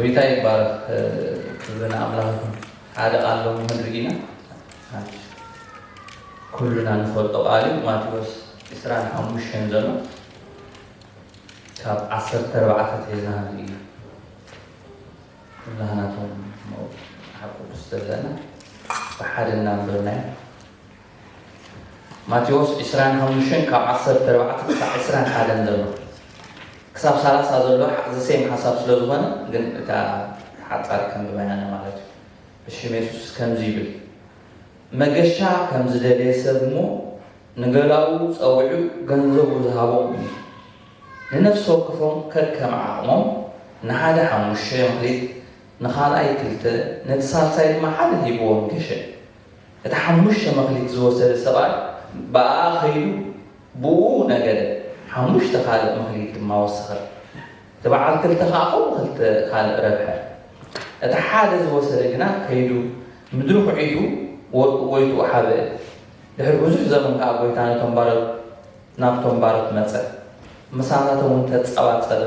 ጎይታ ይባረኽ። ክብሪ ንኣምላኽ ይኹን። ሓደ ቃል ሎሚ ክንርኢ ኢና። ኩልና ንፈልጦ ቃል እዩ። ማቴዎስ ዕስራን ሓሙሽተን ዘሎ ካብ ዓሰርተ ኣርባዕተ ሒዝና ንርኢ ኢና። ኩላህናቶም መጽሓፍ ቅዱስ ዘለና ብሓደ እናንበብናዮ። ማቴዎስ ዕስራን ሓሙሽተን ካብ ዓሰርተ ኣርባዕተ ክሳብ ዕስራን ሓደን ዘሎ፣ ክሳብ ሰላሳ ዘሎ ዘ ሴም ሓሳብ ስለ ዝኾነ፣ ግን እታ ሓጻር ከንብባ ኢና ማለት እዩ። ብሽም የሱስ ከምዚ ይብል፣ መገሻ ከም ዝደለየ ሰብ እሞ ንገላኡ ጸዊዑ ገንዘቡ ዝሃቦም እዩ። ንነፍሲ ወከፎም ከከም ዓቕሞም፣ ንሓደ ሓሙሽተ መኽሊት፣ ንኻልኣይ ክልተ፣ ነቲ ሳልሳይ ድማ ሓደ ሂብዎም ገሸ። እቲ ሓሙሽተ መኽሊት ዝወሰደ ሰብኣይ ብኣኣ ኸይዱ ብኡ ነገደ፣ ሓሙሽተ ካልእ መኽሊት ድማ ወሰኸ። እቲ በዓል ክልተ ኸዓ ከምኡ ክልተ ካልእ ረብሐ። እቲ ሓደ ዝወሰደ ግና ከይዱ ምድሪ ኹዒቱ ወርቁ ጎይትኡ ሓብአ። ድሕሪ ብዙሕ ዘመን ከኣ ጎይታ ነቶም ባሮት ናብቶም ባሮት መጸ፣ ምሳታቶም እውን ተጸባጸበ።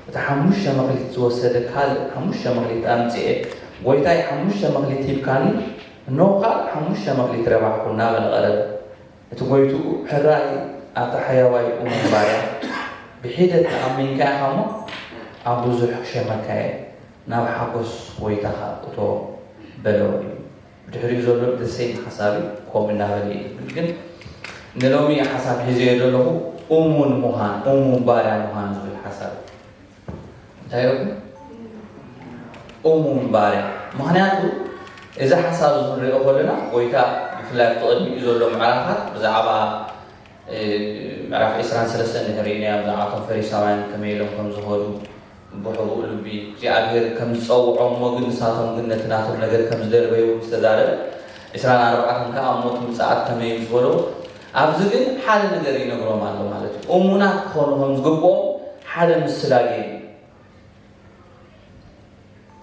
እቲ ሓሙሽተ መኽሊት ዝወሰደ ካልእ ሓሙሽተ መኽሊት ኣምጽኤ፣ ጎይታይ፣ ሓሙሽተ መኽሊት ሂብካኒ፣ እንሆ ካልእ ሓሙሽተ መኽሊት ረባሕኩ እናበለ ቀረበ። እቲ ጎይትኡ፣ ሕራይ ኣታ ሕያዋይ እሙን ባርያ፣ ብሒደት ተኣሚንካ ኢኻ እሞ ኣብ ብዙሕ ክሸመካ እየ፣ ናብ ሓጎስ ጎይታኻ እቶ በሎ እዩ። ብድሕሪኡ ዘሎ ደሰይን ሓሳብ እዩ፣ ከምኡ እናበለ እዩ ዝብል። ግን ንሎሚ ሓሳብ ሒዘዮ ዘለኹ እሙን ምዃን፣ እሙን ባርያ ምዃን ዝብል ሓሳብ እዩ። እንታይ ኢለኩም? እሙን ባርያ። ምኽንያቱ እዚ ሓሳብ እዚ ክንሪኦ ከለና ጎይታ ብፍላይ ኣብቲ ቅድሚኡ ዘሎ ምዕራፋት ብዛዕባ ምዕራፍ ዕስራን ሰለስተን ድሕሪ ርኢናዮ፣ ብዛዕባ እቶም ፈሪሳውያን ከመይ ኢሎም ከም ዝኸዱ ብሕቡእ ልቢ እግዚኣብሔር ከም ዝጸውዖም እሞ ግን ንሳቶም ግን ነቲ ናቶም ነገር ከም ዝደልበይዎ ምስ ተዛረበ፣ ዕስራን ኣርባዕተን ከኣ እሞ እቲ ምጽኣት ከመይ ምስ በሎ፣ ኣብዚ ግን ሓደ ነገር ይነግሮም ኣሎ ማለት እዩ። እሙናት ክኾኑ ከም ዝግብኦም ሓደ ምስላ ገይሩ እዩ።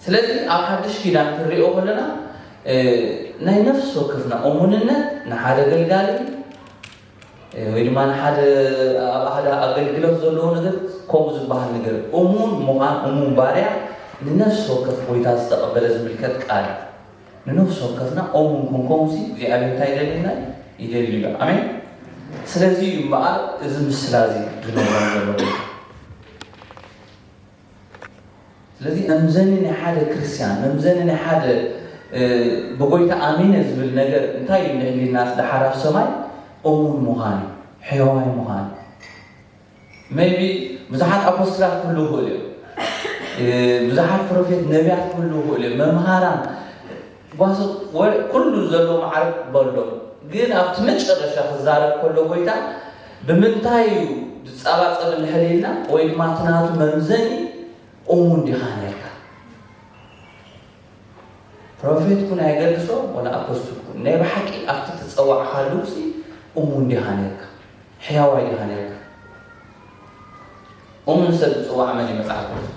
ስለዚ ኣብ ሓድሽ ኪዳን ክንሪኦ ከለና ናይ ነፍሲ ወከፍና እሙንነት ንሓደ ኣገልጋሊ ወይ ድማ ንሓደ ኣብ ሓደ ኣገልግሎት ዘለዎ ነገር ከምኡ ዝበሃል ነገር እሙን ምዃን፣ እሙን ባርያ ንነፍሲ ወከፍ ጎይታ ዝተቐበለ ዝምልከት ቃል እዩ። ንነፍሲ ወከፍና እሙን ክንከውንሲ እግዚኣብሔር እንታይ ይደልየና እዩ? ይደልዩ እዩ። ኣሜን። ስለዚ እዩ እምበኣር እዚ ምስላ እዚ ዝነግረና ዘሎ። ስለዚ መምዘኒ ናይ ሓደ ክርስትያን፣ መምዘኒ ናይ ሓደ ብጎይታ ኣሚነ ዝብል ነገር እንታይ እዩ? ንሕሊናስ ደሓር ኣብ ሰማይ እሙን ምዃን እዩ፣ ሕያዋይ ምዃን እዩ። ሜይቢ ብዙሓት ኣፖስትላት ክህልዉ ይኽእሉ እዮም። ብዙሓት ፕሮፌት ነቢያት ክህልዉ ይኽእሉ እዮም። መምሃራን ጓሶት ኩሉ ዘለዎ ማዕረግ በሎም። ግን ኣብቲ መጨረሻ ክዛረብ ከሎ ጎይታ ብምንታይ እዩ ዝጸባጸብ እንድሕር ኢልና ወይ ድማ እቲ ናቱ መምዘኒ እሙን ዲኻ ነርካ? ፕሮፌት ኩን ኣየገድሶ ወላ ኣፖስትል ኩን ናይ ብሓቂ ኣብቲ ትጸዋዕካሉ ሲ እሙን ዲኻ ነርካ? ሕያዋይ ዲኻ ነርካ? እሙን ሰብ ዝጽዋዕ መን እዩ? መጽሓፍ ቅዱስ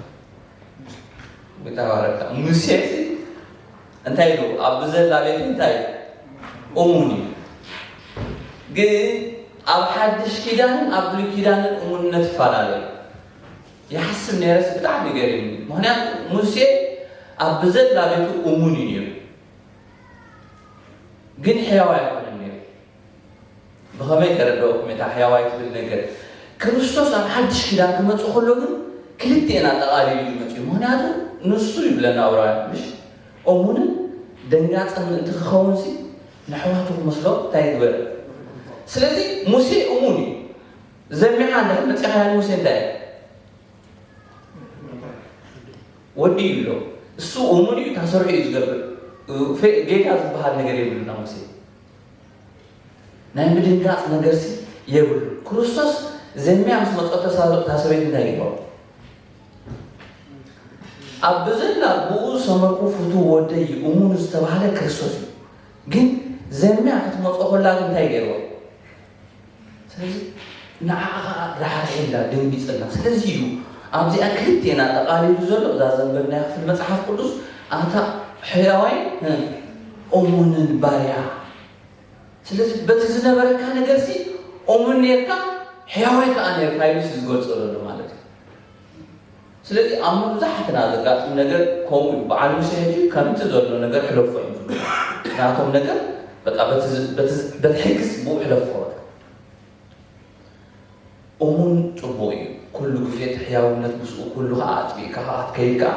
ብተባረካ ሙሴ ሲ እንታይ ኢሉ ኣብ ብዘላ ቤት እንታይ እሙን እዩ። ግን ኣብ ሓድሽ ኪዳንን ኣብ ብሉይ ኪዳንን እሙንነት ይፈላለዩ። ይሓስብ ነይረስ ብጣዕሚ ገሪም። ምክንያቱ ሙሴ ኣብ ብዘላ ቤቱ እሙን እዩ ነይሩ፣ ግን ሕያዋይ ኣይኮነን ነይሩ። ብኸመይ ተረድኦኩም እታ ሕያዋይ ትብል ነገር? ክርስቶስ ኣብ ሓድሽ ኪዳን ክመጽእ ከሎ ግን ክልቲኤን ኣጠቓሊሉ እዩ መጽኡ። ምክንያቱ ንሱ ይብለና ዕብራውያን፣ ምሽ እሙንን ደንጋጽን ምእንቲ ክኸውን ሲ ንሕዋቱ ክመስሎ እንታይ ይግበር? ስለዚ ሙሴ እሙን እዩ። ዘሚኻ እንድሕር መጺኻያ ሙሴ እንታይ እዩ? ወዲ እዩ ኣሎ። እሱ እሙን እዩ፣ ታሰርሑ እዩ ዝገብር። ጌጋ ዝበሃል ነገር የብሉና ሙሴ። ናይ ምድንጋጽ ነገርሲ የብሉ። ክርስቶስ ዘሚያ ምስ መጸ እታ ሰበይቲ እንታይ ይግበሩ? ኣብ ብዘላ ብኡ ሰመርኩ ፍቱ ወደይ እሙን ዝተባህለ ክርስቶስ እዩ። ግን ዘሚያ ክትመጾ ከላ ግን እንታይ ገይርዎ? ስለዚ ንዓ ኸዓ ራሕሪሕላ ደንጊጽላ። ስለዚ እዩ ኣብዚኣ ክልቲኤን ኣጠቓሊሉ ዘሎ እዛ ዘንበብናያ ክፍል መጽሓፍ ቅዱስ ኣታ ሕያዋይ እሙንን ባርያ። ስለዚ በቲ ዝነበረካ ነገርሲ እሙን ኔርካ ሕያዋይ ከኣ ኔርካ ኢሉሲ ዝገልጾ ዘሎ ማለት እዩ። ስለዚ ኣብ መብዛሕትና ዘጋጥም ነገር ከምኡ እዩ። በዓል ሙሴ ሕጂ ከምቲ ዘሎ ነገር ሕለፎ እዩ ዝብሉ። ናቶም ነገር በቃ በቲ ዝ- በቲ ዝ- በቲ ሕግስ ብኡ ሕለፎ በቃ። እሙን ጽቡቕ እዩ። ኩሉ ግዜ እቲ ሕያውነት ምስኡ ኩሉ ከኣ ኣጥቢቕካ ከኣ ክትከይድ ከኣ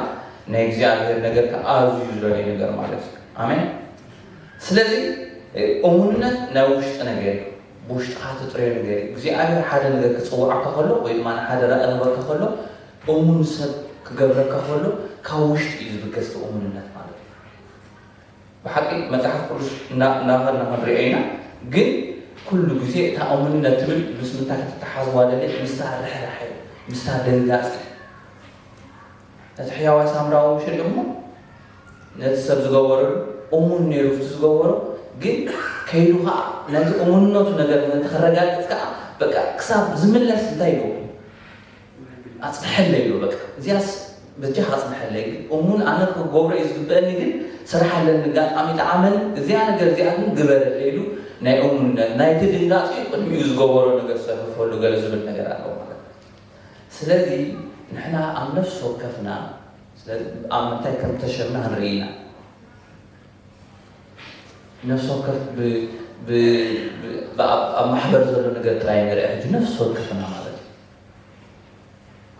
ናይ እግዚኣብሔር ነገር ከኣ ኣዝዩ ዝደልዮ ነገር ማለት እዩ። ኣሜን። ስለዚ እሙንነት ናይ ውሽጢ ነገር እዩ። ብውሽጥኻ ትጥረዮ ነገር እዩ። እግዚኣብሔር ሓደ ነገር ክጽውዓካ ከሎ ወይ ድማ ንሓደ ራእይ ክህበካ ከሎ እሙን ሰብ ክገብረካ ከሎ ካብ ውሽጢ እዩ ዝብገስ እቲ እሙንነት ማለት እዩ። ብሓቂ መጽሓፍ ቅዱስ እናኸድና ክንሪኦ ኢና። ግን ኩሉ ግዜ እታ እሙንነት ትብል ምስ ምንታይ ክትተሓዝዋ ደሊ? ምስታ ርሕራሐ፣ ምስታ ደንጋጺ። ነቲ ሕያዋይ ሳምራዊ ሽሪኹሞ ነቲ ሰብ ዝገበረሉ እሙን ነይሩ እቲ ዝገበሮ። ግን ከይዱ ከዓ ነዚ እሙንነቱ ነገር ነቲ ከረጋግፅ ከዓ በቃ ክሳብ ዝምለስ እንታይ ይገብሩ? ኣፅንሐለይ ኢሉ በቃ እዚያስ በጃ ኣፅንሐለይ ግን እሙን ኣነ ክገብሮ እዩ ዝግበአኒ ግን ስራሕ ኣለኒ ኣጋጣሚ ጠዓመኒ እዚያ ነገር እዚኣ ግን ግበረለይ ኢሉ ናይ እሙንነት ናይቲ ድንጋፂ ቅድሚኡ ዝገበሮ ነገር ዝሰፈፈሉ ገለ ዝብል ነገር ኣለዎ ማለት እዩ። ስለዚ ንሕና ኣብ ነፍሲ ወከፍና ስለዚ ኣብ ምንታይ ከም ተሸምና ክንርኢ ኢና። ነፍሲ ወከፍ ብ- ብ- ብ- ብ- ኣብ ኣብ ማሕበር ዘሎ ነገር ጥራይ ንርኢ ሕጂ ነፍሲ ወከፍና ማለት እዩ።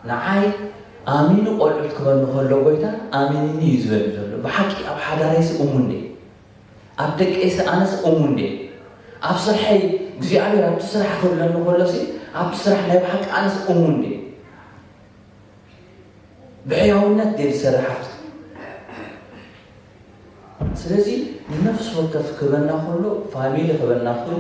ንዓይ ኣሚኑ ቆልዑት ክበኒ ከሎ ጎይታ ኣሚንኒ እዩ ዝበል ዘሎ። ብሓቂ ኣብ ሓዳረይሲ እሙን ድየ? ኣብ ደቀይሲ ኣነስ እሙን ድየ? ኣብ ስርሐይ እግዚኣብሔር ኣብቲ ስራሕ ክብለኒ ከሎሲ ኣብቲ ስራሕ ናይ ብሓቂ ኣነስ እሙን ድየ? ብሕያውነት ድየ ዝሰርሕ ኣብቲ? ስለዚ ነፍሲ ወከፍ ክበና ከሎ ፋሚሊ ክበና ክእል፣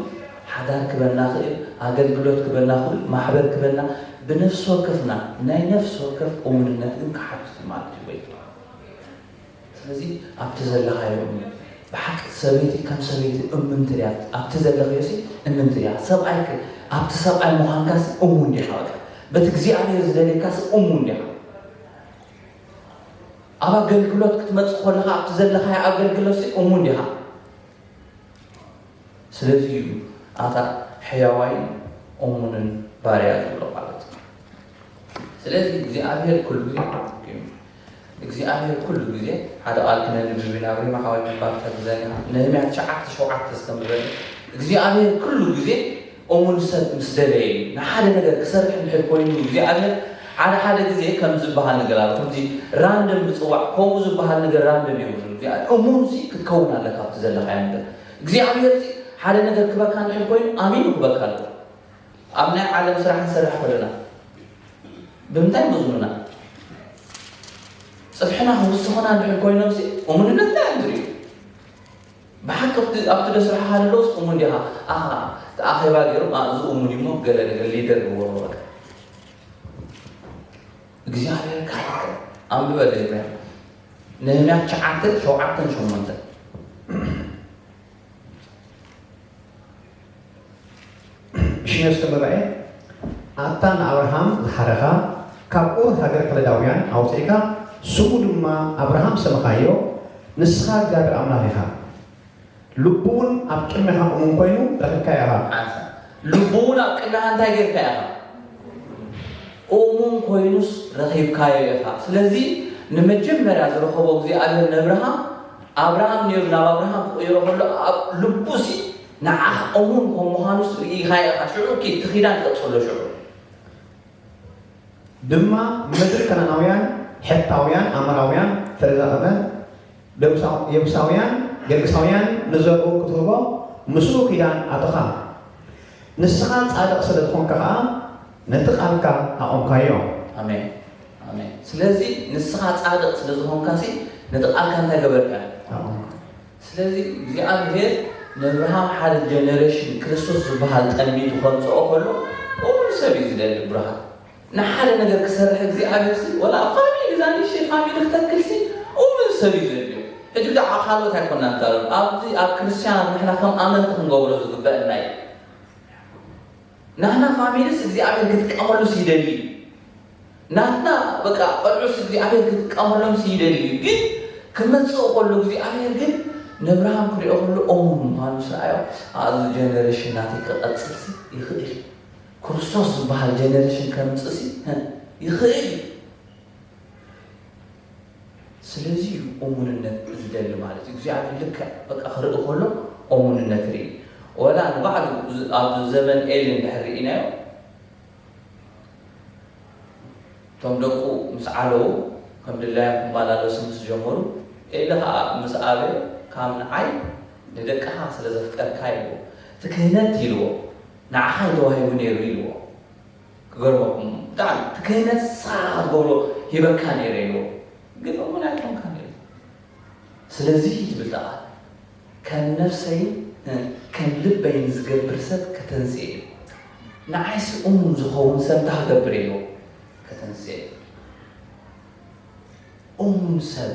ሓዳር ክበና ክእል፣ ኣገልግሎት ክበና ክእል፣ ማሕበር ክበና ብነፍሲ ወከፍና ናይ ነፍሲ ወከፍ እሙንነት ግን ክሓትት እዩ ማለት እዩ ወይ? ስለዚ ኣብቲ ዘለኻዮ እሙን። ብሓቂ ሰበይቲ ከም ሰበይቲ እምንቲ ድያ? ኣብቲ ዘለኽዮሲ እምንቲ ድያ? ሰብኣይ ከ ኣብቲ ሰብኣይ ምዃንካሲ እሙን ዲኻ? በቃ በቲ እግዚኣብሔር ዝደልየካሲ እሙን ዲኻ? ኣብ ኣገልግሎት ክትመጽእ ከለኻ ኣብቲ ዘለኻዮ ኣገልግሎትሲ እሙን ዲኻ? ስለዚ እዩ ኣታ ሕያዋይን እሙንን ባርያ ዝብሎ ማለት እዩ። ስለዚ እግዚኣብሔር ኩሉ ግዜ እግዚኣብሔር ኩሉ ግዜ ሓደ ቃል ክነንብብ ኢና። ሪማ ሓወይ ምንባብ ተግዘና ነህምያ ትሽዓተ ሸውዓተ እስከንብበል እግዚኣብሔር ኩሉ ግዜ እሙን ሰብ ምስ ደለየ እዩ ንሓደ ነገር ክሰርሕ እንድሕር ኮይኑ እግዚኣብሔር ሓደ ሓደ ግዜ ከም ዝበሃል ነገር ኣሎ ከምዚ ራንደም ምፅዋዕ ከምኡ ዝበሃል ነገር ራንደም የብሉን እግዚኣብሔር እሙን ሲ ክትከውን ኣለካ ኣብቲ ዘለካዮ ነገር እግዚኣብሔር ሲ ሓደ ነገር ክበካ እንድሕር ኮይኑ ኣሚኑ ክበካ ኣለዎ ኣብ ናይ ዓለም ስራሕ ንሰርሕ ከለና ብምንታይ መዝኑና ፅፍሕና ክውስኹና እንድሕር ኮይኖም ሲ እሙንነትና እዮም ዝርእዩ ብሓቂ ኣብቲ ዶ ስራሕኻ ኣለውስ እሙን ዲኻ? ኣኻ እቲ ኣኼባ ገይሮም ኣዚ እሙን እዩሞ ገለ ነገር ሊደር ግበሮ በቃ እግዚኣብሔር ካልከ ኣንብበ ነህምያ ትሽዓተ ሸውዓተን ሸሞንተን ሽሜስ ተመባኤ ኣታ ንኣብርሃም ዝሓረኻ ካብ ኡር ሃገር ከለዳውያን ኣውፅእካ ስሙ ድማ ኣብርሃም ሰመኻዮ ንስኻ እግዚኣብሔር ኣምላኽ ኢኻ ልቡ እውን ኣብ ቅድሜኻ እሙን ኮይኑ ረኺብካዮ ኢኻ ዓሳ ልቡ እውን ኣብ ቅድሜኻ እንታይ ጌርካ ኢኻ እሙን ኮይኑስ ረኺብካዮ ኢኻ ስለዚ ንመጀመርያ ዝረኸቦ እግዚኣብሔር ነብርሃም ኣብርሃም ነይሩ ናብ ኣብርሃም ክቕይሮ ከሎ ኣብ ልቡ ሲ ንዓኻ እሙን ከም ምዃኑስ ርኢኻዮ ኢኻ ሽዑ እቲ ኺዳን ቀፅሎ ሽዑ ድማ ምድሪ ከነናውያን፣ ሔታውያን፣ ኣሞራውያን፣ ፈሪዛውያን፣ የቡሳውያን፣ ገርግሳውያን ንዘርኡ ክትህቦ ምስኡ ኪዳን ኣተኻ። ንስኻ ጻድቕ ስለ ዝኾንካ ኸኣ ነቲ ቃልካ ኣቖምካዮ። ኣሜን ኣሜን። ስለዚ ንስኻ ጻድቕ ስለ ዝኾንካሲ ነቲ ቃልካ እንታይ ገበርካዮ? ኣቖምካ። ስለዚ እግዚኣብሔር ንኣብርሃም ሓደ ጀነሬሽን ክርስቶስ ዝበሃል ጠሚቱ ከምጽኦ ከሎ ኩሉ ሰብ እዩ ዝደሊ ብርሃን ንሓደ ነገር ክሰርሕ እግዚኣብሔር ሲ ወላ ፋሚሊ እዛ ንእሽተይ ፋሚሊ ክተክል ሲ ኩሉ ሰብ እዩ ዘድልዮ ሕጂ ብዛዕባ ካልኦት ኣይኮና ንዛረብ ኣብዚ ኣብ ክርስትያናት ንሕና ከም ኣመንቲ ክንገብሮ ዝግበአና እዩ ናህና ፋሚሊስ እግዚኣብሔር ክጥቀመሉስ ይደሊ እዩ ናትና በቃ ቆልዑስ እግዚኣብሔር ክጥቀመሎምስ ይደሊ እዩ ግን ክመፅእ ከሎ እግዚኣብሔር ግን ነብርሃም ክሪኦ ከሎ እሙን ምዃኑ ስርኣዮ ኣዚ ጀነሬሽን ናተይ ክቐፅልሲ ይኽእል እዩ ክርስቶስ ዝበሃል ጀነሬሽን ከምፅእሲ ይኽእል እዩ ስለዚ እዩ እሙንነት ዝደሊ ማለት እዩ። እግዚኣብሔር ልክዕ በቃ ክርኢ ከሎ እሙንነት ርኢ። ወላ ንባዕሉ ኣብዚ ዘመን ኤሊ እንድሕር ርኢናዮ፣ እቶም ደቁ ምስ ዓለዉ ከም ድላዮም ክመላለሱ ምስ ጀመሩ፣ ኤሊ ኸዓ ምስ ኣበ ካብ ንዓይ ንደቅኻ ስለ ዘፍቀርካ ኢልዎ። እቲ ክህነት ኢልዎ ንዓኻ እዩ ተዋሂቡ ነይሩ ኢልዎ። ክገርመኩም ብጣዕሚ እቲ ክህነት ንስኻ ክትገብሮ ሂበካ ነይረ ኢልዎ። ግን እሙን ኣይኮንካን ኢሉ። ስለዚ ትብል እታ ቃል ከም ነፍሰይን ከም ልበይን ዝገብር ሰብ ከተንስኤ እዩ። ንዓይሲ እሙን ዝኸውን ሰብ እንታይ ክገብር ኢልዎ? ከተንስኤ እዩ። እሙን ሰብ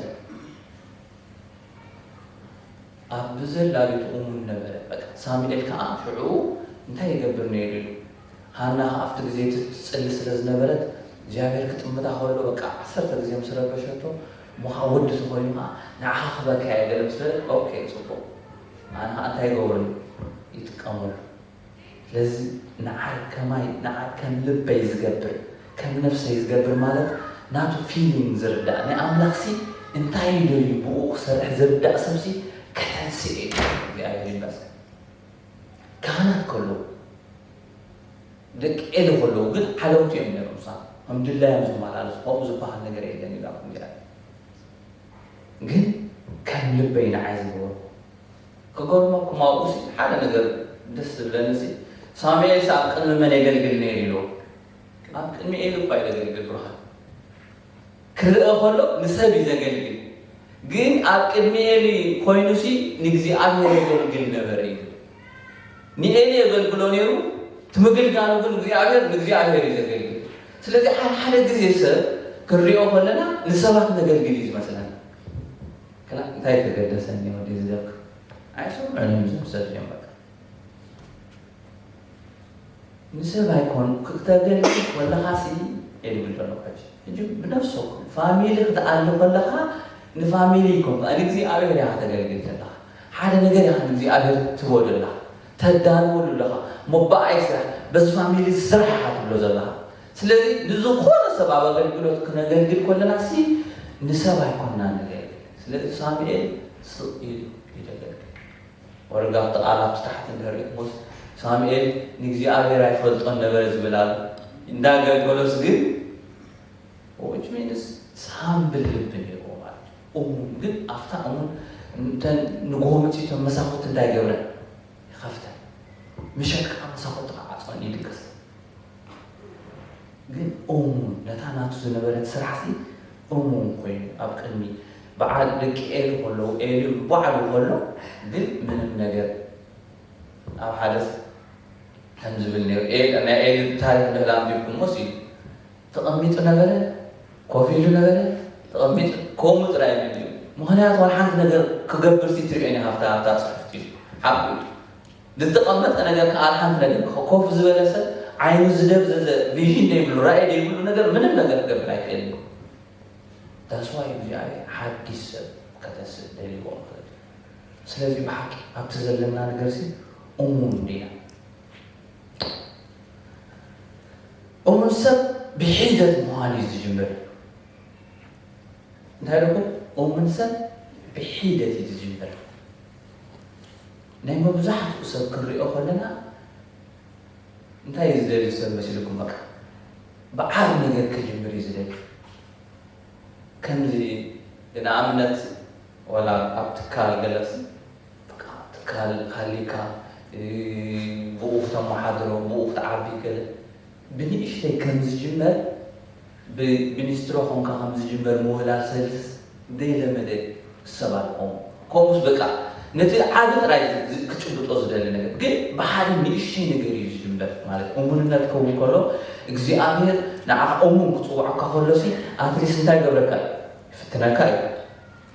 ኣብ ብዘላ ቤቱ እሙን ነበረ። በቃ ሳሙኤል ከኣ ሽዑ እንታይ ይገብር ነይሩ ኢሉ፣ ሃና ኣብቲ ግዜ ትጽሊ ስለ ዝነበረት እግዚኣብሔር ክጥምታ ከሎ በቃ ዓሰርተ ግዜ ምስ ረበሸቶ እሞ ከኣ ወዲ ተኾይኑ ከኣ ንዓኻ ክበካ እየ ገለ ምስ በለ ኦኬ ጽቡቕ ኣነ ከኣ እንታይ ይገብረሉ ይጥቀመሉ። ስለዚ ንዓይ ከማይ ንዓይ ከም ልበይ ዝገብር ከም ነፍሰይ ዝገብር ማለት ናቱ ፊሊንግ ዝርዳእ ናይ ኣምላኽሲ እንታይ እዩ ደልዩ ብኡ ክሰርሕ ዝርዳእ ሰብሲ ከተንስእ እዩ። እግዚኣብሔር ይመስገን። ካህናት ከለዉ ደቂ ኤሊ ከለዉ ግን ዓለውቲ እዮም ነይሮም። ሳ ከም ድላዮም ዝመላለሱ ከምኡ ዝበሃል ነገር የለን ኢላኩም እግዚኣብሔር ግን ከም ልበይ ንዓይ ዝገበሩ ክገርመኩም ኣብኡ ሲ ሓደ ነገር ደስ ዝብለኒ ሲ ሳሙኤል ሲ ኣብ ቅድሚ መን የገልግል ነይሩ ኢሉ ኣብ ቅድሚ ኤሊ እኳ እዩ ዘገልግል ብርሃን ክርአ ከሎ ንሰብ እዩ ዘገልግል ግን ኣብ ቅድሚ ኤሊ ኮይኑ ሲ ንእግዚኣብሔር የገልግል ነበረ እዩ ንኤሊ የገልግሎ ነይሩ እቲ ምግልጋሉ ግን እግዚኣብሔር ንእግዚኣብሔር እዩ ዘገልግል ስለዚ ሓደ ሓደ ግዜ ሰብ ክንሪኦ ከለና ንሰባት ነገልግል እዩ ዝመስለና ክላ እንታይ ተገደሰኒ ወዲ ዝደክ ኣይሰምዑን እዮም ዝምሰል እዮም በቃ ንሰብ ኣይኮን ክተገልግል ወለኻሲ የድብል ዘሎ ሕጂ ሕጂ ብነፍሰኩም ፋሚሊ ክትኣሊ ከለኻ ንፋሚሊ ይኮን ንእግዚኣብሔር ኢኻ ተገልግል ዘለኻ ሓደ ነገር ኢኻ ንእግዚኣብሔር ትቦ ዘለኻ ተዳልወሉ ኣለኻ ሞባኣይ ስራሕ በዚ ፋሚሊ ስራሕ ኢኻ ትብሎ ዘለኻ ስለዚ ንዝኾነ ሰብ ኣብ ኣገልግሎት ክነገልግል ከለና ሲ ንሰብ ኣይኮንና ነገልግል ስለዚ ሳሙኤል ስቕ ኢሉ ይደገልግል ወረጋ ኣብቲ ቃል ኣብቲ ታሕቲ እንድሕር ሪእኩሞስ ሳሙኤል ንእግዚኣብሔር ኣይፈልጦን ነበረ ዝብል ኣሎ እንዳገልገሎስ ግን which means ሳምብል ልቢ ነይርዎ ማለት እዩ እሙን ግን ኣብታ እሙን ንጎሆ መፂቶም መሳኩት እንታይ ገብረን ይኸፍተን ምሸት ከዓ መሳኩት ከዓ ዓፅወን ይድቅስ ግን እሙን ነታ ናቱ ዝነበረት ስራሕሲ እሙን ኮይኑ ኣብ ቅድሚ በዓል ደቂ ኤሊ ከለዉ ኤሊ ባዕሉ ከሎ ግን ምንም ነገር ኣብ ሓደስ ከም ዝብል ነይሩ ኤል ናይ ኤሊ ታሪክ እንድሕር ኣንቢብኩሞስ እዩ ተቐሚጡ ነበረ ኮፍ ኢሉ ነበረ ተቐሚጡ ከምኡ ጥራይ እዩ ምክንያቱ ዋላ ሓንቲ ነገር ክገብር ሲ ትሪኦ ኢና ካብታ ኣብታ ፅሑፍቲ ሓቁ እዩ ዝተቐመጠ ነገር ከኣ ሓንቲ ነገር ኮፍ ዝበለ ሰብ ዓይኑ ዝደብዘዘ ቪዥን ዘይብሉ ራእይ ዘይብሉ ነገር ምንም ነገር ክገብር ኣይክእል እዩ። ዳስዋይ እግዚኣብሔር ሓዲስ ሰብ ከተስእ ደልዎ ማለት እዩ። ስለዚ ብሓቂ ኣብቲ ዘለና ነገር ሲ እሙን ዲና? እሙን ሰብ ብሒደት ምዃን እዩ ዝጅምር። እንታይ ኢለኩም? እሙን ሰብ ብሒደት እዩ ዝጅምር። ናይ መብዛሕትኡ ሰብ ክንሪኦ ከለና እንታይ እዩ ዝደሊ ሰብ መሲልኩም? በቃ ብዓቢ ነገር ክጅምር እዩ ዝደሊ። ከምዚ ንኣብነት ወላ ኣብ ትካል ገለስ ትካል ሃሊካ ብኡ ክተመሓድሮ ብኡ ክትዓቢ ገለ ብንእሽተይ ከም ዝጅመር ብሊስትሮ ኮንካ ከም ዝጅመር ምውህላል ሰልስ ዘይለመደ ሰብ ኣለኹም። ከምኡስ በቃ ነቲ ዓቢ ጥራይ ክጭብጦ ዝደሊ ነገር ግን ብሓደ ንእሽተይ ነገር እዩ ዝጅመር ማለት እሙንነት ክኸውን ከሎ እግዚኣብሔር ንዓኻ እሙን ክፅውዐካ ከሎሲ ኣትሊስት እንታይ ይገብረካ እዩ? ይፍትነካ እዩ።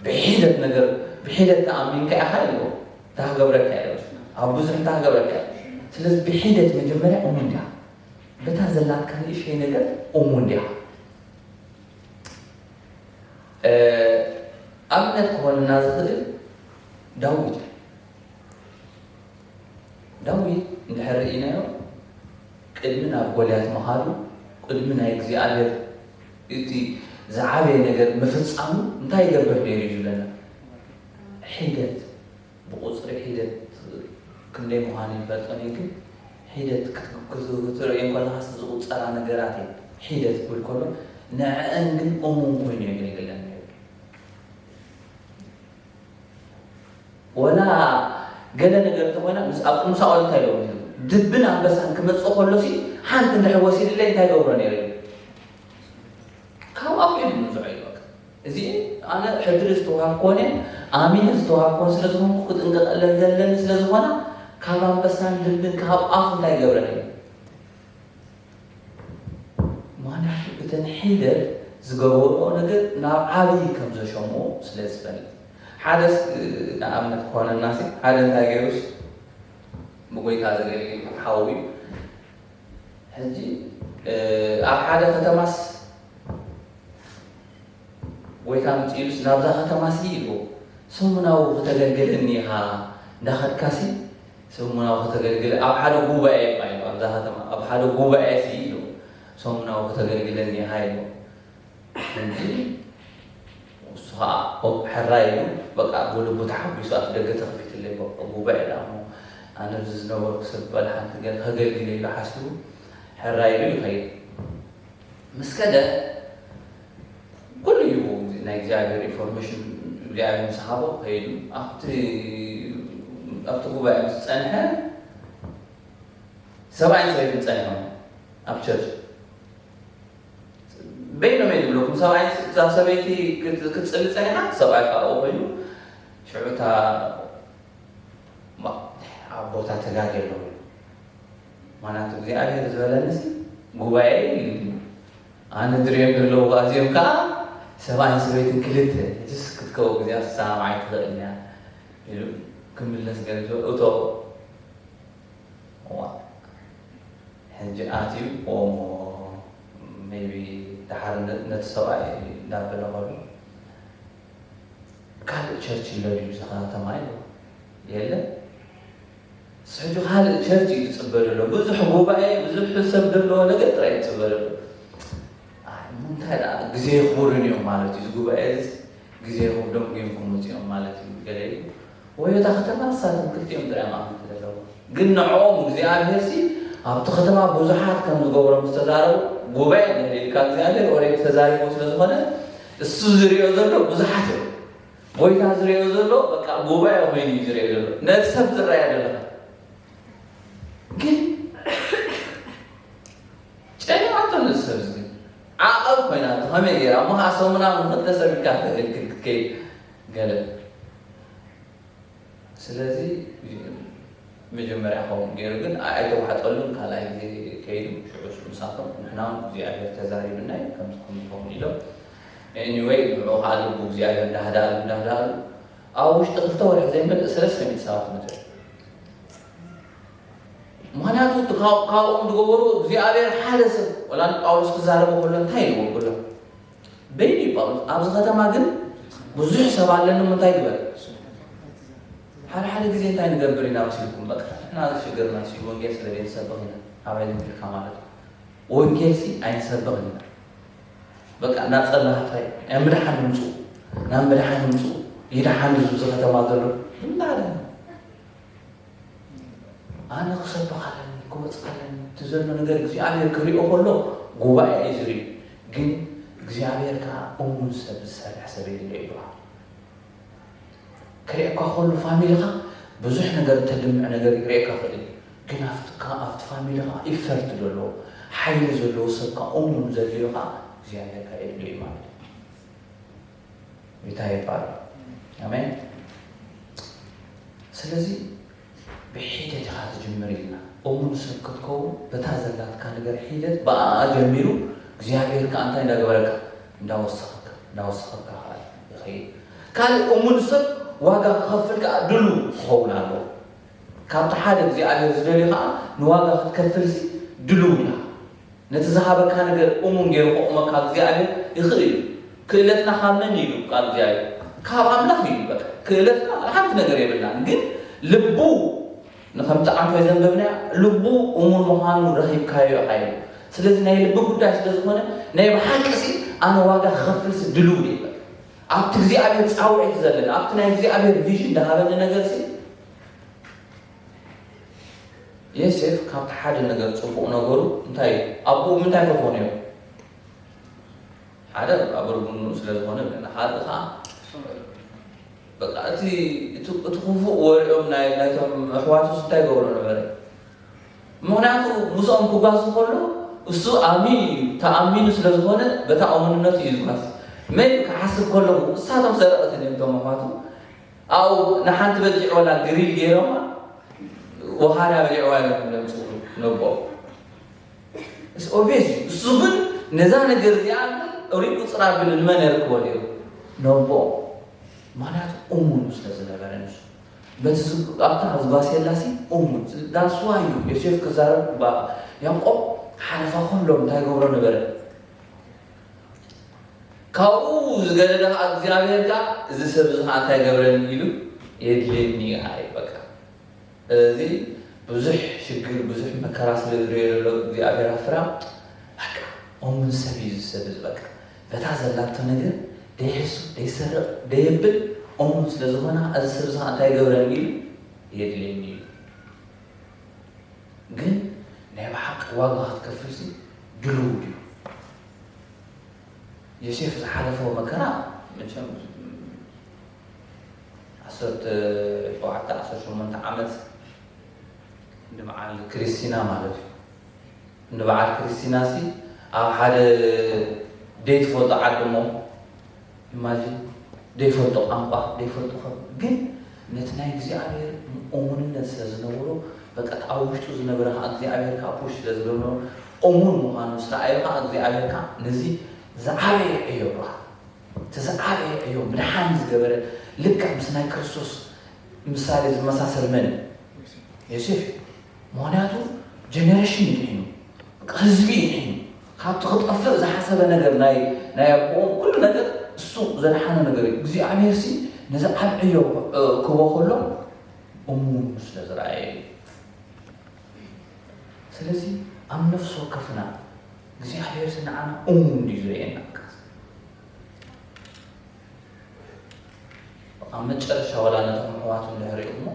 ብሒደት ነገር ብሒደት ተኣሚንካ ኢኻ ኢልዎ እንታይ ክገብረካ እዩ? ኣብ ብዙሕ እንታይ ክገብረካ እዩ? ስለዚ ብሒደት መጀመርያ እሙን ዲኻ? በታ ዘላትካ ንእሽተይ ነገር እሙን ዲኻ? ኣብነት ክኾንና ዝኽእል ዳዊት እዩ። ዳዊት እንድሕር ርኢናዮ ቅድሚ ናብ ጎልያት ምኻዱ ቅድሚ ናይ እግዚኣብሔር እቲ ዝዓበየ ነገር ምፍጻሙ እንታይ ይገብር ነይሩ እዩ ዝብለና? ሒደት፣ ብቑጽሪ ሒደት ክንደይ ምዃኑ ይፈልጦን እዩ፣ ግን ሒደት ክት-፣ ክት-፣ ክትርእዮ እንከለኻስ ዝቑጸራ ነገራት እየን። ሒደት ክብል ከሎ ንዕአን ግን እሙን ኮይኑ የገልግለን ነይሩ። ወላ ገለ ነገር እንተኾይና ምስ ኣብ ቅዱስ ሳኦል እንታይ ኢሎም እዮም? ድብን ኣንበሳን ክመጽእ ከሎ ሲ ሓንቲ እንድሕር ወሲድለይ እንታይ ገብሮ ነይሩ? ካብ ኣፍ እዩ ዝምንዝዖ እዩ። በቃ እዚ ኣነ ሕድሪ ዝተዋሃብኮን ኣሚነ ዝተዋሃብኮን ስለ ዝኾንኩ ክጥንቀቐለን ዘለኒ ስለ ዝኾና ካብ ኣንበሳን ድብን ካብ ኣፍ እንታይ ገብረን እዩ? ምኽንያቱ እተን ሒደት ዝገበርኦ ነገር ናብ ዓብዪ ከም ዘሸምኦ ስለ ዝፈልጥ። ሓደስ ንኣብነት ክኾነና ሲ ሓደ እንታይ ገይሩስ ብጎይታ ዘገልግል ሓዊ እዩ። ሕጂ ኣብ ሓደ ከተማስ ጎይታ ምጽኢሉስ ናብዛ ከተማ ሲ ኢልዎ ሰሙናዊ ከተገልግለኒ ኢኻ እንዳኸድካ ሲ ሰሙናዊ ከተገልግለ ኣብ ሓደ ጉባኤ እኳ ኢልዎ ኣብዛ ከተማ ኣብ ሓደ ጉባኤ ሲ ኢልዎ ሰሙናዊ ከተገልግለኒ ኢኻ ኢልዎ። እንጂ እሱ ኸዓ ኦፕ ሕራይ ኢሉ በቃ ብልቡ ተሓጒሱ ኣብቲ ደገ ተኸፊትለይ በቃ ጉባኤ ደኣ እሞ ኣነ ኣብዚ ዝነበርኩ ሰብ በል ሓንቲ ገለ ከገልግል ኢሉ ሓሲቡ ሕራይ ኢሉ ይኸይድ። ምስ ከደ ኩሉ እዩ ናይ እግዚኣብሔር ኢንፎርሜሽን እግዚኣብሔር ምስ ሃቦ ከይዱ ኣብቲ ኣብቲ ጉባኤ ምስ ጸንሐ ሰብኣይን ሰበይትን ጸኒሖም ኣብ ቸርች በይኖም እየ ዝብለኩም። ሰብኣይ እዛ ሰበይቲ ክት- ክትጽሊ ጸኒሓ ሰብኣይ ካብኡ ኮይኑ ሽዑ እታ ማ- ኣቦታ ተጋጌ ኣለዉ። ማናቱ እግዚኣብሔር ዝበለኒ ሲ ጉባኤ ኢሉኒ። ኣነ ድሪኦም ዘለዉ ኣዚኦም ከዓ ሰብኣይን ሰበይትን ክልተ ጅስ ክትከው እግዚኣብሔር ሰማማዓይ ትኽእል እያ ኢሉ ክምለስ ገለ እቶ እዋ ሕጂ ኣትዩ ኦሞ ሜቢ ድሓር ነ- ነቲ ሰብኣይ እንዳበለ ከሎ ካልእ ቸርች ኣሎ ድዩ እዚ ከተማ ኢሉ የለ ሕጂ ካልእ ቸርች እዩ ዝፅበ ዘሎ ብዙሕ ጉባኤ ብዙሕ ሰብ ዘለዎ ነገር ጥራይ ይፅበ ዘሎ ኣይ እንታይ ደኣ ግዜ ይኽብሩን እዮም ማለት እዩ እዚ ጉባኤ እዚ ግዜ ይኽብዶም ጌም ክመፁ እዮም ማለት እዩ ገለ ኢሉ ወይ እታ ከተማ ንሳቶም ክልቲኦም ጥራይ ማእመንቲ ዘለዎም ግን ንዕኦም እግዚኣብሔር ሲ ኣብቲ ከተማ ብዙሓት ከም ዝገብሮም ዝተዛረቡ ጉባኤ ንህልልካ እግዚኣብሔር ኦሬዲ ተዛሪቦም ስለ ዝኾነ እሱ ዝሪኦ ዘሎ ብዙሓት እዮም ጎይታ ዝሪኦ ዘሎ በቃ ጉባኤ ኮይኑ እዩ ዝሪኦ ዘሎ ነቲ ሰብ ዝረኣያ ዘለካ ግን ጨኒቓቶ ነቲ ሰብ ግን ዓቐብ ኮይናቶ ከመይ ገይራ እሞ ከዓ ሰሙና ንክልተ ሰብ ኢልካ ተገልግል ክትከይድ ገለ ስለዚ መጀመርያ ከምኡ ገይሩ ግን ኣይተዋሕጠሉን ካልኣይ ግዜ ከይዱ ሽዑ ምሳቶም ንሕና እውን እግዚኣብሔር ተዛሪብና እዩ ከምዚ ከምዚ ከውን ኢሎም anyway ንዑ ከዓ ልቡ እግዚኣብሔር እንዳህዳሉ እንዳህዳሉ ኣብ ውሽጢ ክልተ ወርሒ ዘይመልእ ሰለስተ ሚእቲ ሰባት መፅኡ ምክንያቱ ካብኦም ዝገበሩ እግዚኣብሔር ሓደ ሰብ ወላ ንጳውሎስ ክዛረበ ከሎ እንታይ ኢልዎ ብሎ በይኑ እዩ ጳውሎስ ኣብዚ ከተማ ግን ብዙሕ ሰብ ኣለኒ እንታይ ግበር ሓደ ሓደ ግዜ እንታይ ንገብር ኢና መሲልኩም በቃ ንሕና ሽግርና ሲ ወንጌል ስለ ዘይንሰብኽ ኢና ኣባይ ንብልካ ማለት እዩ ወንጌል ሲ ኣይንሰብኽን ኢና በቃ እናፀላህ ጥራይ ናይ ምድሓን ምፁ ናብ ምድሓን ምፁ ይድሓን ህዝቢ እዚ ከተማ ዘሎ እናለ ኣነ ክሰብኽ ኣለኒ ክወፅእ ኣለኒ እቲ ዘሎ ነገር እግዚኣብሔር ክሪኦ ከሎ ጉባኤ እዩ ዝርኢ ግን እግዚኣብሔር ከዓ እሙን ሰብ ዝሰርሕ ሰብ የድልዮ ይበሃል ክርእየካ ከሎ ፋሚሊኻ ብዙሕ ነገር ተድምዕ ነገር ክርእየካ ክእል ግን ኣብቲ ፋሚሊኻ ኢፈርት ዘለዎ ሓይሊ ዘለዎ ሰብካ እሙን ዘድልዮ ከዓ እግዚኣብሔር ከዓ የድልዮ እዩ ማለት እዩ ጌታ ይባረክ። ኣሜን። ስለዚ ብሒደት ኢኻ ትጅምር ኢልና እሙን ሰብ ክትከውን በታ ዘላትካ ነገር ሒደት ብኣኣ ጀሚሩ እግዚኣብሔር ከዓ እንታይ እንዳገበረካ እንዳወሰኸካ እንዳወሰኸካ ከዓ ይኸይድ። ካልእ እሙን ሰብ ዋጋ ክኸፍል ከዓ ድሉ ክኸውን ኣለዎ። ካብቲ ሓደ እግዚኣብሔር ዝደልዮ ከዓ ንዋጋ ክትከፍልሲ ድልው ኢኻ። ነቲ ዝሃበካ ነገር እሙን ገይሩ ከቑመካ እግዚኣብሔር ይኽእል እዩ። ክእለትና ካብ መን እዩ ቃል እግዚኣብሔር? ካብ ኣምላኽ እዩ። በቃ ክእለትና ሓንቲ ነገር የብልናን። ግን ልቡ ንከምቲ ዓንቶ ዘንበብናያ ልቡ እሙን ምዃኑ ረኺብካዮ ኢኻ ኢሉ። ስለዚ ናይ ልቢ ጉዳይ ስለ ዝኾነ ናይ ብሓቂ ሲ ኣነ ዋጋ ክኸፍልሲ ድልው እየ። በቃ ኣብቲ እግዚኣብሔር ጻውዒት ዘለኒ ኣብቲ ናይ እግዚኣብሔር ቪዥን ዝሃበኒ ነገርሲ ዮሴፍ ካብቲ ሓደ ነገር ጽቡቕ ነገሩ እንታይ እዩ? ኣቦኡ ምንታይ ፈትዎ ነይሩ? ሓደ ኣበል ቡኑ ስለ ዝኾነ ብለና፣ ሓደ ኸዓ በቃ እቲ እቲ እቲ ክፉእ ወሬኦም ናይ ናይቶም ኣሕዋቱስ እንታይ ገብሮ ነበረ? ምኽንያቱ ምስኦም ክጓዝ ከሎ እሱ ኣሚን እዩ፣ ተኣሚኑ ስለ ዝኾነ በታ እሙንነቱ እዩ ዝጓዝ። መን ክሓስብ ከለኹ እሳቶም ሰረቕቲ ድዮም እቶም ኣሕዋቱ? ኣብኡ ንሓንቲ በጊዕ ወላ ግሪል ገይሮማ ወኻርያ በሊዕዋ ኢሎም ዘምፅኡ ነቦ። It's obvious እዩ። እሱ ግን ነዛ ነገር እዚኣ ግን ሪቁፅራ ብል ንመን የርክቦ ነይሩ? ነቦ። ምኽንያቱ እሙን ስለ ዝነበረ ንሱ በቲ ዝ- ኣብታ ዝጓስየላሲ እሙን ዳስዋ እዩ። ዮሴፍ ክዛረብ ባ ያዕቆብ ሓለፋ ኩሎም እንታይ ገብሮ ነበረ? ካብኡ ዝገደደ ከዓ እግዚኣብሔር ከዓ እዚ ሰብ እዚ ከዓ እንታይ ገብረኒ ኢሉ የድልየኒ እዩ በቃ። ስለዚ ብዙሕ ሽግር ብዙሕ መከራ ስለ ዝሪኦ ዘሎ እግዚኣብሔር ኣፍራ በቃ እሙን ሰብ እዩ እዚ ሰብ እዚ በቃ በታ ዘላቶ ነገር ደይሕሱ ደይሰርቕ ደየብል እሙን ስለ ዝኾነ እዚ ሰብ እዚ ከዓ እንታይ ገብረኒ ኢሉ የድልየኒ ኢሉ ግን ናይ ብሓቂ ዋጋ ክትከፍልሲ ድልው ድዩ? ዮሴፍ ዝሓለፎ መከራ መቸም ዓሰርተ ሸውዓተ ዓሰርተ ሸሞንተ ዓመት ንበዓል ክርስቲና ማለት እዩ። ንበዓል ክርስቲና ሲ ኣብ ሓደ ደይትፈልጦ ዓዲ እሞ ኢማጂን ደይፈልጦ ቋንቋ ደይፈልጦ ከ ግን ነቲ ናይ እግዚኣብሔር እሙንነት ስለ ዝነበሮ በቃ እቲ ኣብ ውሽጡ ዝነበረ ከዓ እግዚኣብሔር ከዓ ፑሽ ስለ ዝገብሮ እሙን ምዃኑ ምስ ረኣዩ ከዓ እግዚኣብሔር ከዓ ነዚ ዝዓበየ ዕዮ በሃ እቲ ዝዓበየ ዕዮ ምድሓን ዝገበረ ልክዕ ምስ ናይ ክርስቶስ ምሳሌ ዝመሳሰል መን እዩ? ዮሴፍ እዩ። ምኽንያቱ ጀነሬሽን ይድሒኑ፣ ህዝቢ ይድሒኑ። ካብቲ ክጠፍእ ዝሓሰበ ነገር ናይ ናይ ኣቦኦም ኩሉ ነገር እሱ ዘድሓነ ነገር እዩ። እግዚኣብሔር ሲ ነዚ ዓብ ዕዮ ክቦ ከሎ እሙን ስለ ዝረኣየ እዩ። ስለዚ ኣብ ነፍሲ ወከፍና እግዚኣብሔር ሲ ንዓና እሙን ድዩ ዝርእየና? ኣብ መጨረሻ ዋላ ነቶም ኣሕዋቱ እንድሕር እሞ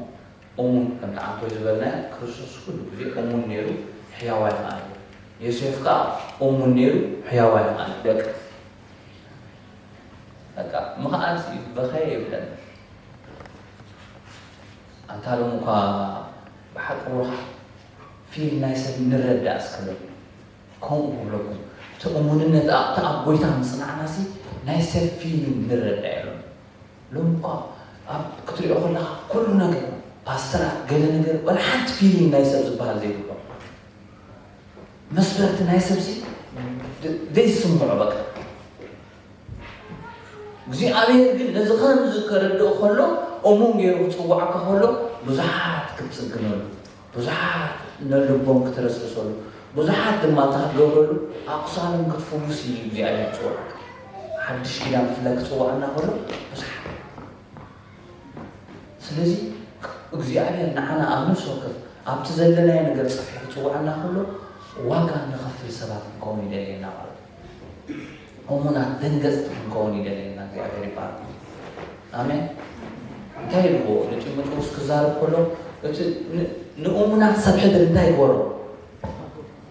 እሙን ከምቲ ዓንኮይ ዝበልናዮ ክርስቶስ ኩሉ ግዜ እሙን ነይሩ ሕያዋይ ከኣ እዩ። ዮሴፍ ከኣ እሙን ነይሩ ሕያዋይ ከኣ እዩ። በቃ በቃ ምኽኣል በኸየ ይብለና። ኣንታ ሎም እኳ ብሓቂ ወርኻ ፊል ናይ ሰብ ንረዳእ እስከ ሎም ከምኡ ክብለኩም እቲ እሙንነት እቲ ኣብ ጎይታ ምጽናዕናሲ ናይ ሰብ ፊሊንግ ንረዳ የሎም። ሎም እኳ ኣብ ክትሪኦ ከለኻ ኩሉ ነገር ፓስተራት ገለ ነገር ወላ ሓንቲ ፊሊንግ ናይ ሰብ ዝበሃል ዘይብሎም መስበርቲ ናይ ሰብሲ ዘይስምዖ በቃ እግዚኣብሔር ግን ነዚ ከምዚ ከረድእ ከሎ እሙን ገይሩ ክፅዋዕካ ከሎ ብዙሓት ክትፅግነሉ ብዙሓት ነልቦም ክትረስርሰሉ ብዙሓት ድማ እንታይ ክትገብረሉ ኣቑሳሎም ክትፍውስ እዩ እግዚኣብሔር ዝፅዋዕካ ሓድሽ ኪዳን ብፍላይ ክፅዋዕና ከሎ ብዙሓት ስለዚ እግዚኣብሔር ንዓና ኣብ ነፍሲ ወከፍ ኣብቲ ዘለናዮ ነገር ፀፊሑ ክፅውዓና ከሎ ዋጋ ንኸፍል ሰባት ክንከውን ይደልየና ማለት እዩ። እሙናት ደንገፅቲ ክንከውን ይደልየና እግዚኣብሔር ይባል። ኣሜን። እንታይ ኢልዎ ንጢሞቴዎስ ክዛረብ ከሎ እቲ ንእሙናት ሰብ ሕድሪ እንታይ ይግበሮ?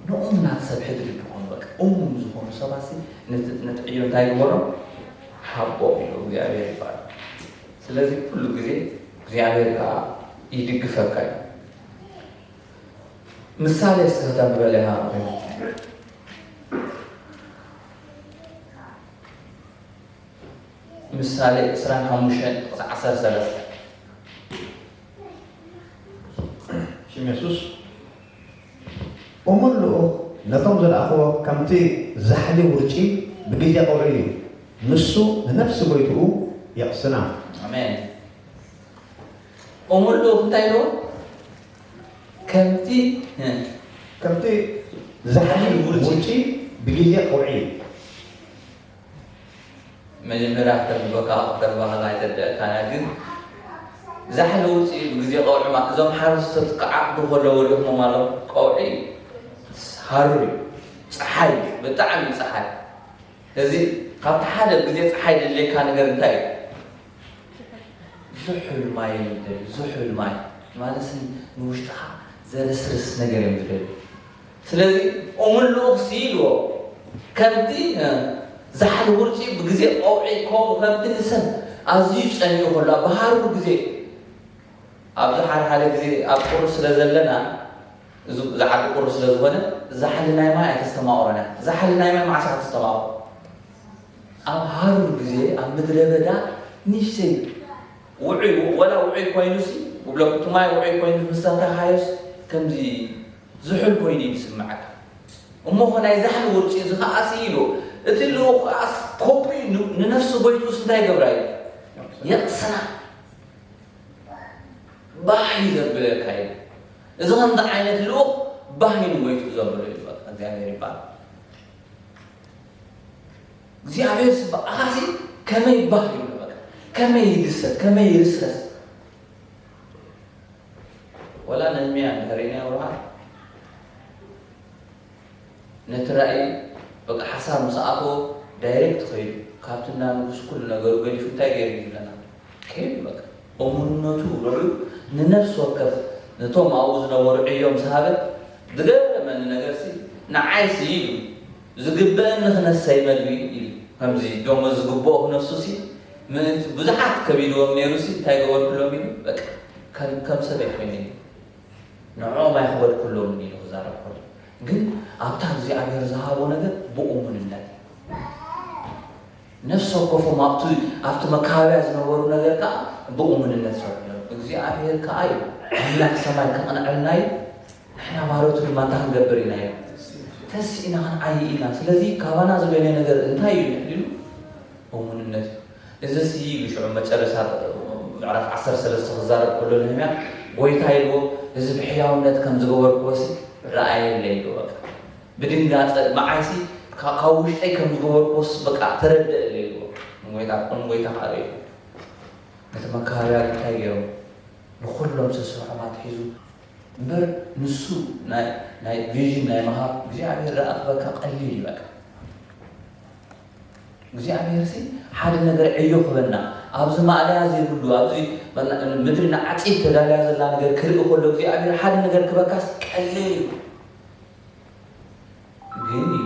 ንእሙናት ሰብ ሕድሪ ድኾኑ በቃ እሙን ዝኾኑ ሰባት ነቲ ዕዮ እንታይ ይግበሮ? ሃቦ ኢሉ እግዚኣብሔር ይባል። ስለዚ ኩሉ ግዜ እግዚኣብሔር ከዓ ይድግፈካ እዩ። ምሳሌ እስከ ክተንብበልና ምሳሌ ዕስራን ሓሙሽተን ጥቕሲ ዓሰርተ ሰለስተ ሽም የሱስ እሙን ልኡኽ ነቶም ዝለኣኽዎ ከምቲ ዛሕሊ ውርጪ ብግዜ ቀውዒ እዩ። ንሱ ንነፍሲ ጎይትኡ የቕስና። ኣሜን። እሙን ልኡኽ እንታይ ኢልዎ? ከምቲ ከምቲ ዛሕሊ ውርጪ ብግዜ ቀውዒ እዩ። መጀመርያ ከተንብበካ ከተንብበካ ኣይተርድአካን እያ ግን ዛሕሊ ውፅኢት ብግዜ ቀውዒ ማለት እዞም ሓረስቶት ክዓቕዱ ከለዉ ሪእኹሞም ኣለኹም ቀውዒ ሃሩር እዩ ፀሓይ እዩ ብጣዕሚ እዩ ፀሓይ እዚ ካብቲ ሓደ ግዜ ጸሓይ ድሌካ ነገር እንታይ እዩ? ዝሑል ማይ እዩ ዝደሊ። ዝሑል ማይ ማለት ንውሽጥኻ ዘረስርስ ነገር እዮም ዝደሊ። ስለዚ እሙን ልኡኽ ሲ ኢልዎ ከምቲ ዛሕሊ ውርጪ ብግዜ ቀውዒ ከምኡ ከምቲ ንሰብ ኣዝዩ ጸሚኡ ከሎ ብሃሩር ግዜ ኣብዚ ሓደ ሓደ ግዜ ኣብ ቁሩብ ስለ ዘለና እዚ ዓዲ ቁሩብ ስለ ዝኾነ ዛሕሊ ናይ ማይ ኣይተስተማቕሮን እያ። ዛሕሊ ናይ ማይ መዓስ እያ ተስተማቕሮ? ኣብ ሃሩር ግዜ ኣብ ምድረ በዳ ንሽተይ ውዑይ ወላ ውዑይ ኮይኑሲ ብብለኩ እቲ ማይ ውዑይ ኮይኑ ምስ ሰተኻዮስ ከምዚ ዝሑል ኮይኑ እዩ ዝስምዓካ። እሞ ኸ ናይ ዛሕሊ ውርጪ እዚ ኸዓ ሲ ኢሉ እቲ ልኡኽ ኸዓስ ከምኡ እዩ ን- ንነፍሲ ጎይትኡስ እንታይ ይገብራ እዩ? የቕስና። ባህ እዩ ዘብለካ እዩ። እዚ ከምዚ ዓይነት ልኡኽ ባህ እዩ ንጎይትኡ ዘብሎ እዩ በቃ እግዚኣብሔር ይባል። እግዚኣብሔር ሲ ብኣኻሲ ከመይ ባህ ይብሎ በቃ ከመይ ይድሰት ከመይ ይርስረስ። ወላ ነህምያ እንድሕር ኢና ብርሃን ነቲ ራእይ በቃ ሓሳብ ምስ ኣተዎ ዳይሬክት ኸይዱ ካብቲ እንዳ ንጉስ ኩሉ ነገሩ ገዲፉ እንታይ ገይሩ እዩ ዝብለና? ከይዱ በቃ እሙንነቱ ርዑ ንነፍሲ ወከፍ ነቶም ኣብኡ ዝነበሩ ዕዮ ምስ ሃበ ዝገረመኒ ነገርሲ ንዓይሲ ኢሉ ዝግበአኒ ክነሰይ መግቢ ኢሉ ከምዚ ደሞዝ ዝግብኦ ክነሱሲ ምእንቲ ብዙሓት ከቢድዎም ነይሩሲ እንታይ ገበርኩሎም ኢሉ በቃ ከም ከም ሰብ ኣይኮይነ ኢሉ ንዕኦም ኣይኽበድኩሎምን ኢሉ ክዛረብ ከሎ ግን ኣብታ እግዚኣብሔር ዝሃቦ ነገር ብእሙንነት ነፍሲ ወከፎም ኣብቲ ኣብቲ መካበብያ ዝነበሩ ነገር ከዓ ብእሙንነት ሰሪሖም እግዚኣብሔር ከዓ እዩ ኣምላኽ ሰማይ ከቕንዐልና እዩ ንሕና ባሮቱ ድማ እንታይ ክንገብር ኢና እዩ ተስኢና ክንዓይ ኢና ስለዚ ካባና ዝበለ ነገር እንታይ እዩ ንሕሊሉ እሙንነት እዩ እዚ ሲ ኢሉ ሽዑ መጨረሻ ምዕራፍ ዓሰርተ ሰለስተ ክዛረብ ከሎ ነህምያ ጎይታ ኢልዎ እዚ ብሕያውነት ከም ዝገበርክዎ ሲ ረኣየለ ኢሉ በቃ ብድንጋፀ መዓይሲ ካብ ውሽጠይ ከም ዝገበርክዎስ በቃ ተረደእለ ኢልዎ ንጎይታ ቁም ጎይታ ከዓ ርእዩ ነቲ መካበብያ እንታይ ገይሮም ንኩሎም ስስርሖም ኣትሒዙ እምበር ንሱ ናይ ቪዥን ናይ ምሃብ እግዚኣብሔር ዝኣክበካ ቀሊል እዩ በቃ እግዚኣብሔር ሲ ሓደ ነገር ዕዮ ክበና ኣብዚ ማእለያ ዘይብሉ ኣብዚ ምድሪ ንዓፂድ ተዳልያ ዘላ ነገር ክርኢ ከሎ እግዚኣብሔር ሓደ ነገር ክበካስ ቀሊል እዩ ግን እዩ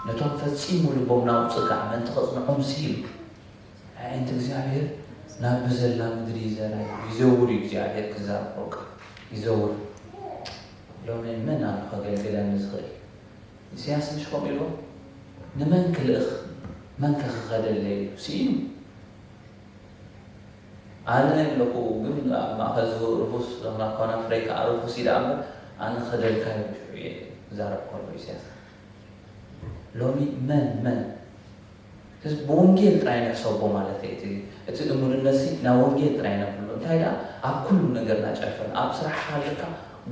ነቶም ፈጺሙ ልቦም ናብ ጽጋዕ ምእንቲ ከጽንዖም ሲ እዩ ኣዒንቲ እግዚኣብሔር ናብ ብዘላ ምድሪ ይዘራ ይዘውር እዩ እግዚኣብሔር ክዛረብ ቆልቃ ይዘውር ሎሚ መን ኣሎ ከገልግለኒ ዝኽእል ኢሳያስ ምሽ ከምኡ ኢልዎ ንመን ክልእኽ መን ከ ክኸደለይ ኢሉ ስኢኑ ኣነ ኣለኹ ግን ኣብ ማእኸል ዝህቡ ርፉስ ዞምና ኮና ፍረይ ከዓ ርፉስ ኢለ እምበር ኣነ ክኸደልካ ኢሉ ሽዑ እየ ክዛረብ ከሎ ኢሳያስ ሎሚ መን መን ህዝቢ ብወንጌል ጥራይ ንሕሰቦ ማለት እዩ እቲ እቲ እሙንነት ሲ ናብ ወንጌል ጥራይ ነብሎ እንታይ ደኣ ኣብ ኩሉ ነገርና ጨርፈን ኣብ ስራሕ ካለካ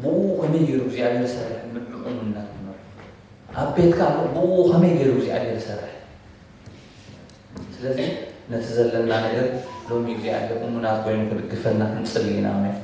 ብኡ ከመይ ገይሩ እግዚኣብሔር ሰርሕ ምዕሙንና ክንመር ኣብ ቤትካ ኣሎ ብኡ ከመይ ገይሩ እግዚኣብሔር ሰርሕ ስለዚ ነቲ ዘለና ነገር ሎሚ እግዚኣብሔር እሙናት ኮይኑ ክድግፈና ክንጽሊ ኢና ኣሜን